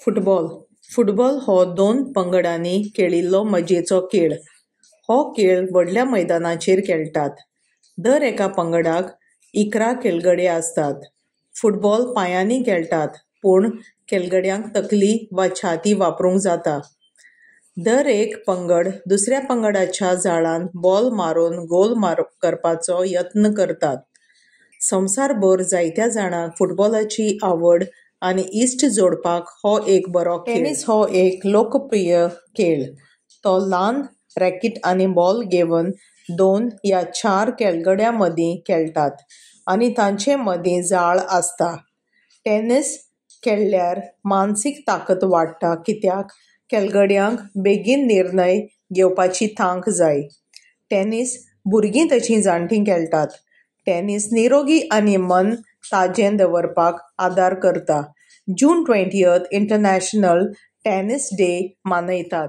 Football. Football हो दोन पंगडांनी खेळिल्लो मजेचो खेळ. हो खेळ व्हडल्या मैदानाचेर खेळटात. दर एका पंगडाक 11 खेळगडे आसतात. फुटबॉल पांयांनी खेळटात पूण खेळगड्यांक तकली वा छाती वापरूंक जाता. दर एक पंगड दुसऱ्या पंगडाच्या जाळांत बॉल मारून गोल करपाचो यत्न करतात. संवसारभर जायत्या जाणांक फुटबॉलाची आवड आनी इश्ट जोडपाक हो एक बरो खेळ. टेनिस हो एक लोकप्रिय खेळ. तो ल्हान रॅकेट आनी बॉल घेवन 2 या 4 खेळगड्यां मदीं खेळटात आनी तांचे मदीं जाळ आसता. टेनिस खेळ्ळ्यार मानसीक ताकद वाडटा कित्याक खेळगड्यांक बेगीन निर्णय घेवपाची तांक जाय. टेनिस भुरगीं तशीं जाणटीं खेळटात. टेनिस निरोगी आनी मन ताजें दवरपाक आदार करता. जून 20 इंटरनॅशनल टेनिस डे मनयतात.